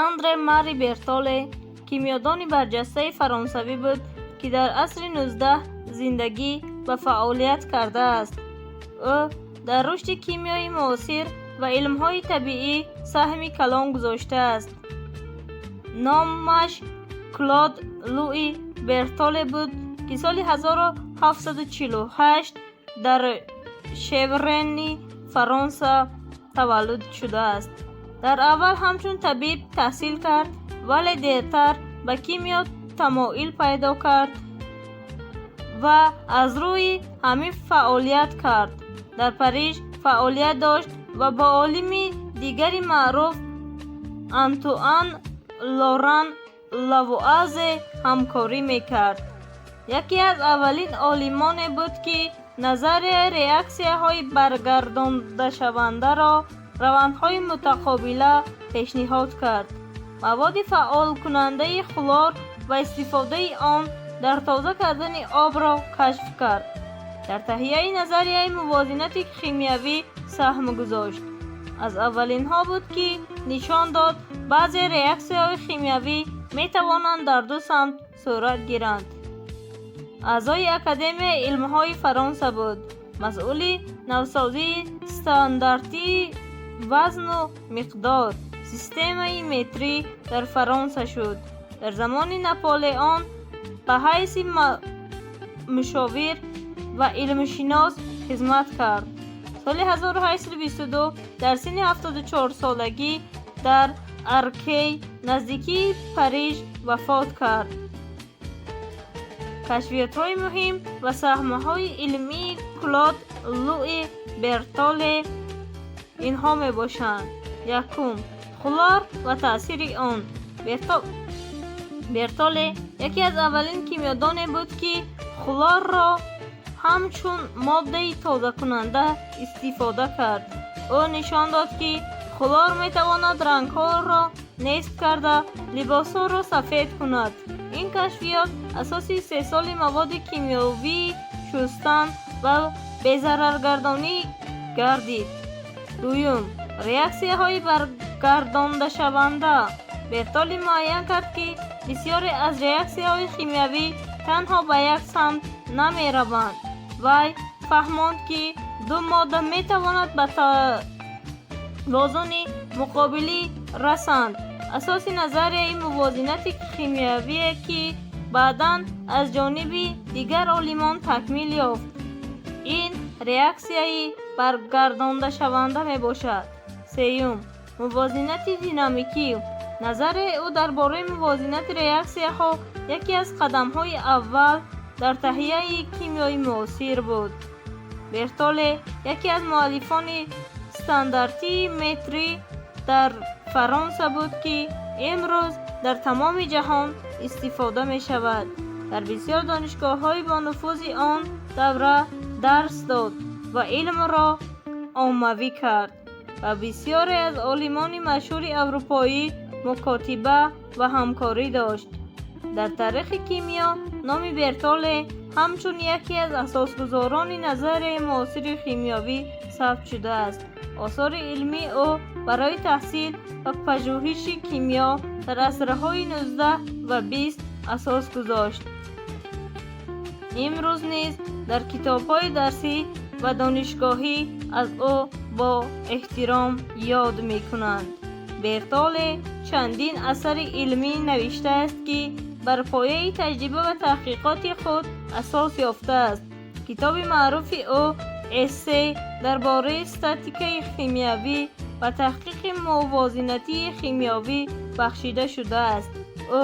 Андре Мари Бертоле кимиёдони барҷастаи фаронсавӣ буд, ки дар асри 19 зиндагӣ ва фаъолият кардааст. Ӯ дар рушди кимиёи муосир ва илмҳои табиӣ саҳми калон гузоштааст. Номаш Клод Луи Бертоле буд, ки соли 1748 дар Шеврени Фаронса таваллуд шудааст. Дар аввал ҳамчун табиб таҳсил кард, вале дертар ба кимиё тамоил пайдо кард ва аз рӯи ҳамин фаъолият кард. Дар Париж фаъолият дошт ва бо олими дигари маъруф Антуан Лоран Лавуазе ҳамкорӣ мекард. Яке аз аввалин олимоне буд, ки назарияи реаксияҳои баргардондашавандаро, равандҳои мутақобила, пешниҳод кард. Маводи фаъолкунандаи хлор ва истифодаи он дар тоза кардани обро кашф кард. Дар таҳияи назарияи мувозинати химиявӣ саҳм гузошт. Аз аввалинҳо буд, ки нишон дод, баъзе реаксияҳои химиявӣ метавонанд дар ду самт сурат гиранд. Аъзои Академияи илмҳои Фаронса буд. Масъули навсозии стандартии вазну миқдор, системаи метрӣ, дар Фаронса шуд. Дар замони Наполеон ба ҳайси мушовир ва илмшинос хизмат кард. Соли 1822 дар синни 74-солагӣ дар Аркей, наздикии Париж, вафот кард. Кашфиётҳои муҳим ва саҳмҳои илмии Клод Луи Бертоле инҳо мебошанд: Якум: хлор ва таъсири он. Бертоле яке аз аввалин кимиёдоне буд, ки хлорро ҳамчун моддаи тозакунанда истифода кард. Ӯ нишон дод, ки хлор метавонад рангҳоро нест карда, либосҳоро сафед кунад. Ин кашфиёт асоси истеҳсоли маводи кимиёвии шустан ва безараргардонӣ гардид. Дуюм: реаксияҳои баргардондашаванда. Бертоле муайян кард, ки бисёре аз реаксияҳои химиявӣ танҳо ба як самт намераванд. Вай фаҳмонд, ки ду модда метавонад ба тавозуни муқобилӣ расанд, асоси назарияи мувозинати химиявие, ки баъдан аз ҷониби дигар олимон такмил ёфт. Ин реаксияи баргардондашаванда мебошад. Сеюм: мувозинати динамикӣ. Назарияи ӯ дар бораи мувозинати реаксияҳо яке аз қадамҳои аввал дар таҳияи кимиёи муосир буд. Бертоле яке аз муаллифони стандартии метрӣ дар Фаронса буд, ки имрӯз дар тамоми ҷаҳон истифода мешавад. Дар бисёр донишгоҳҳои бонуфузи он давра дарс дод ва илмро оммавӣ кард. Ба бисёре аз олимони машҳури аврупоӣ мукотиба ва ҳамкорӣ дошт. Дар таърихи кимиё номи Бертоле ҳамчун яке аз асосгузорони назарияи муосири химиёвӣ сабт шудааст. Осори илмии ӯ барои таҳсил ва пажӯҳиши кимиё дар асрҳои 19 ва 20 асос гузошт. Имрӯз низ дар китобҳои дарсӣ ва донишгоҳӣ аз ӯ бо эҳтиром ёд мекунанд. Бертоле чандин асари илмӣ навиштааст, ки бар пояи таҷриба ва таҳқиқоти худ асос ёфтааст. Китоби маъруфи ӯ, «Эссе дар бораи статикаи химиявӣ», ба таҳқиқи мувозинатии химиёвӣ бахшида шудааст. Ӯ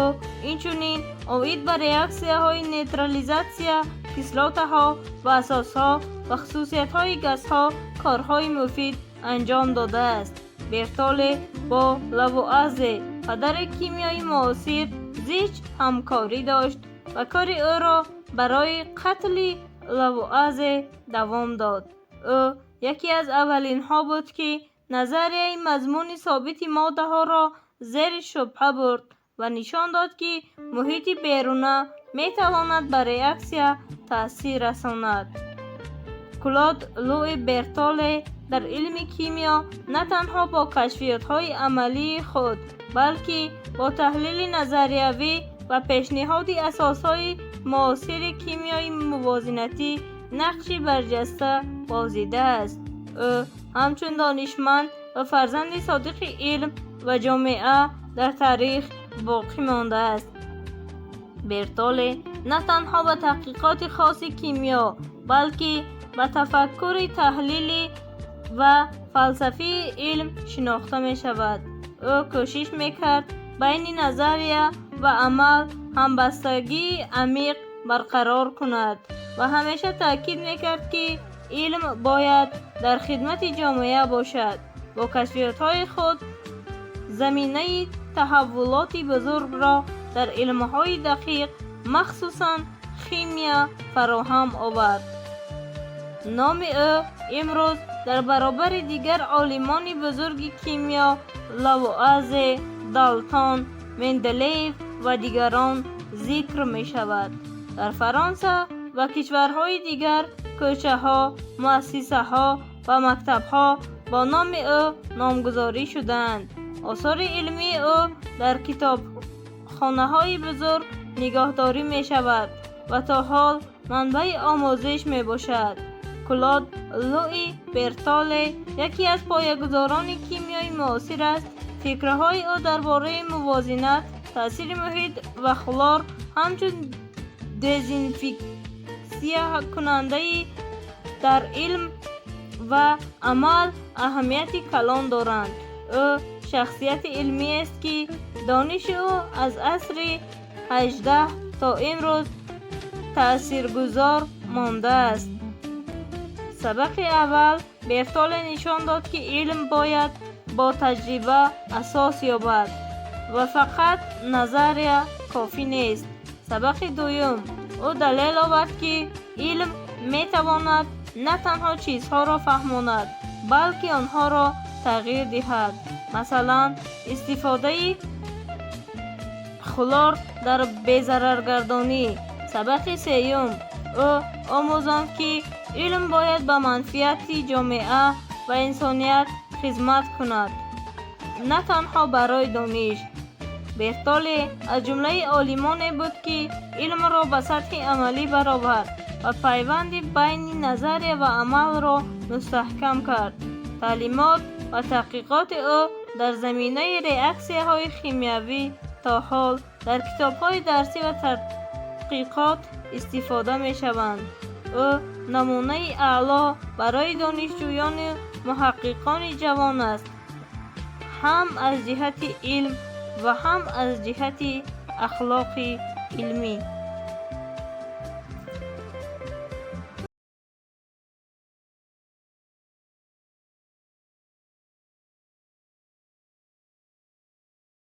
инчунин оид ба реаксияҳои нейтрализатсия, кислотаҳо ва асосҳо ва хусусиятҳои газҳо корҳои муфид анҷом додааст. Бертоле бо Лавуазе, падари кимиёи муосир, зич ҳамкорӣ дошт ва кори ӯро барои қатли Лавуазе давом дод. Ӯ яке аз аввалинҳо буд, ки назарияи мазмуни собити моддаҳоро зери шубҳа бурд ва нишон дод, ки муҳити беруна метавонад ба реаксия таъсир расонад. Клод Луи Бертоле дар илми кимиё на танҳо бо кашфиётҳои амалии худ, балки бо таҳлили назариявӣ ва пешниҳоди асосҳои муосири кимиёи мувозинатӣ нақши барҷаста бозидааст. Ӯ ҳамчун донишманд ва фарзанди содиқи илм ва ҷомеа дар таърих боқӣ мондааст. Бертоле на танҳо ба таҳқиқоти хоси кимиё, балки ба тафаккури таҳлилӣ ва фалсафии илм шинохта мешавад. Ӯ кӯшиш мекард байни назария ва амал ҳамбастагии амиқ барқарор кунад ва ҳамеша таъкид мекард, ки илм бояд дар хидмати ҷомеа бошад. Бо кашфиётҳои худ заминаи таҳаввулоти бузургро дар илмҳои дақиқ, махсусан химия, фароҳам овард. Номи ӯ имрӯз дар баробари дигар олимони бузурги кимиё Лавуазе, Далтон, Менделеев ва дигарон зикр мешавад. Дар Фаронса ва кишварҳои дигар кӯчаҳо, муассисаҳо ва мактабҳо бо номи ӯ номгузорӣ шудаанд. Осори илмии ӯ дар китобхонаҳои бузург нигоҳдорӣ мешавад ва то ҳол манбаи омӯзиш мебошад. Клод Луи Бертоле яке аз поягузорони кимиёи муосир аст. Фикрҳои ӯ дар бораи мувозинат, таъсири муҳит ва хлор ҳамчун дезинфексиякунандаи дар илм ва амал аҳамияти калон доранд. Ӯ шахсияти илмиест, ки дониши ӯ аз асри 18 то имрӯз таъсиргузор мондааст. Сабақи аввал: Бертоле нишон дод, ки илм бояд бо таҷриба асос ёбад ва фақат назария кофӣ нест. Сабақи дуюм: ӯ далел овард, ки илм метавонад на танҳо чизҳоро фаҳмонад, балки онҳоро тағйир диҳад, масалан, истифодаи хлор дар безараргардонӣ. Сабақи сеюм: ӯ омӯзонд, ки илм бояд ба манфиати ҷомеа ва инсоният хизмат кунад, на танҳо барои дониш. Бертоле аз ҷумлаи олимоне буд, ки илмро ба сатҳи амалӣ баровард ва пайванди байни назария ва амалро мустаҳкам кард. Таълимот ва таҳқиқоти ӯ дар заминаи реаксияҳои химиявӣ то ҳол дар китобҳои дарсӣ ва тадқиқот истифода мешаванд. Ӯ намунаи аъло барои донишҷӯёну муҳаққиқони ҷавон аст, ҳам аз ҷиҳати илм ва ҳам аз ҷиҳати ахлоқи илмӣ.